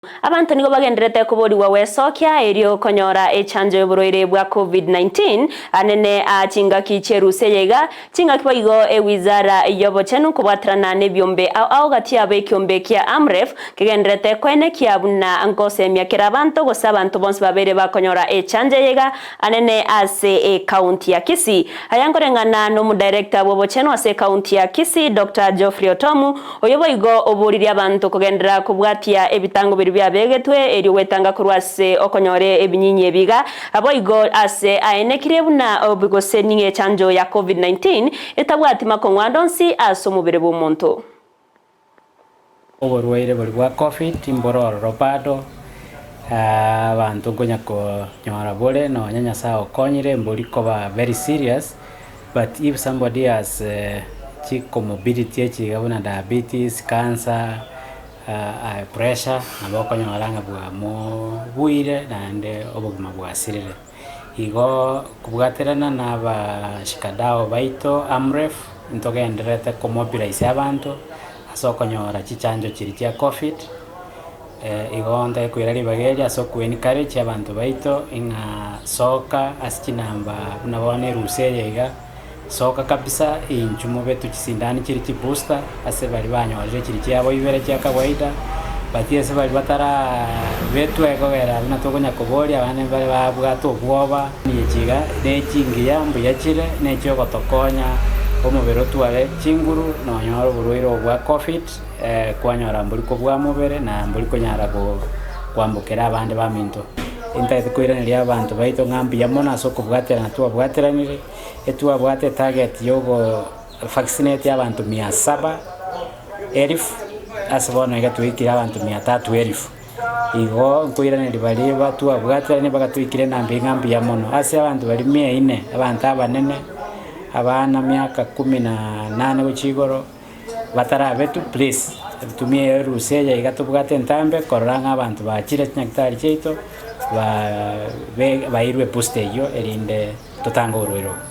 Abanto nigo bagendererete koborigwa gwesokia erio konyora echanjo y'oborwaire bwa Covid-19 anene aa chingaki chi'erusa eye iga, chingaki boigo ewizara y'obochenu kobwaterana nebiombe ao ao gati yabo ekiombe kia AMREF kegendererete koenekia buna ngosemia kera abanto gose abanto bonsi babeire bakonyora echanjo eye iga anene ase ecounty ya Kisii. Aya nkoreng'ana nomodirector bw'obochenu ase ecounty ya Kisii Doctor Geoffrey Otomu Oyo boigo oboririe abanto kogenderera kobwatia ebitango biria biabegetwe, erio gwetanga korwa ase okonyora ebinyinyi ebi iga, boigo ase aenekire buna gose ning'o echanjo ya Covid 19 etabwati makong'u ande onsi ase omobere bw'omonto. Oborwaire boria bwa Covid mbore ororo bado, abanto nkonya konyora bore nonya Nyasaye okonyire mbori koba very serious. But if somebody has chi comorbidity echi iga buna diabetes, cancer, pressure nabo okonyora ng'a bwamobuire naende obogima bwasirire. Igo kobwaterana na abashikadau baito AMREF ntogendererete komobilize abanto ase okonyora chichanjo chiria chia covid. Igo ntake koira ribaga eri ase oko encourage abanto baito ng'a soka ase chinamba buna bono erusa eye iga, soka kabisa inchuo mobetwe chisindani chiria chi booster ase baria banyorire chiria chiabo ibere chia kawaida, but ase baria batara betwa ekogera buna tokonya koboria abande mbare babwate obwoba. Echi iga ne chingiya mbuya chire, na echiogotokonya omobere otware chinguru nonyore oborwaire obo bwa covid. Kwanyora mbori kobua mobere na mbori konyara kwambokera abande baminto. Intagete koiraneria abanto baito ng'a mbuya mono ase okobwaterana twabwateranire, etwabwate etarget ya ogo vaccinate abanto mia saba elfu, ase bono iga twaikire abanto mia tatu elfu. Igo nkoiraneria baria batwabwateranie mpaka twaikire enamba eye ng'a mbuya mono. Ase abanto baria mia inne, abanto abanene, abana miaka kumi na nane gochia igoro. Batarabetwe please tumia erusa eye iga tobwate entambe korora ng'a abanto bachire chinyagitari chiaito bairwe ebooster eyio erinde totange oborwaire obo.